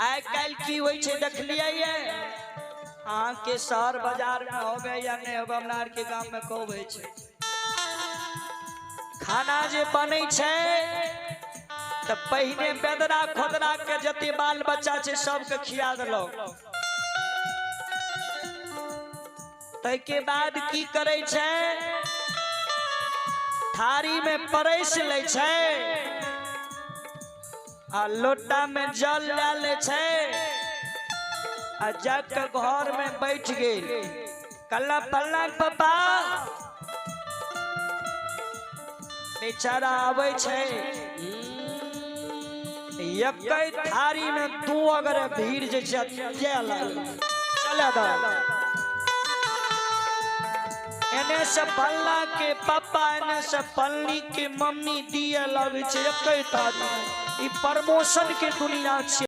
आइ काल्हि की होइ छै देखलियै ये? अहाँके शहर बाजार में होबे या नहि होबे, हमरा आरके गाम में खूब होइ छै। खाना जे बनै छै तऽ पहिने बेदरा खोदरा के जते बाल बच्चा छै सबके खिया देलक। ताहिके बाद की करै छै, थारी में परसि लै छै आ लोटा में जल लए लै छै आ जाके घर में बैठ गेल। कल्ला पल्ला पप्पा बेचारा आबै छै, एकै थारी में दू अगर भीड़ जे छै दिए लागल। चले दो एने से फल्ला के पापा, एने से फल्ली के मम्मी दिए लगै छै एकै थारी में। ई प्रमोशन के दुनिया छै।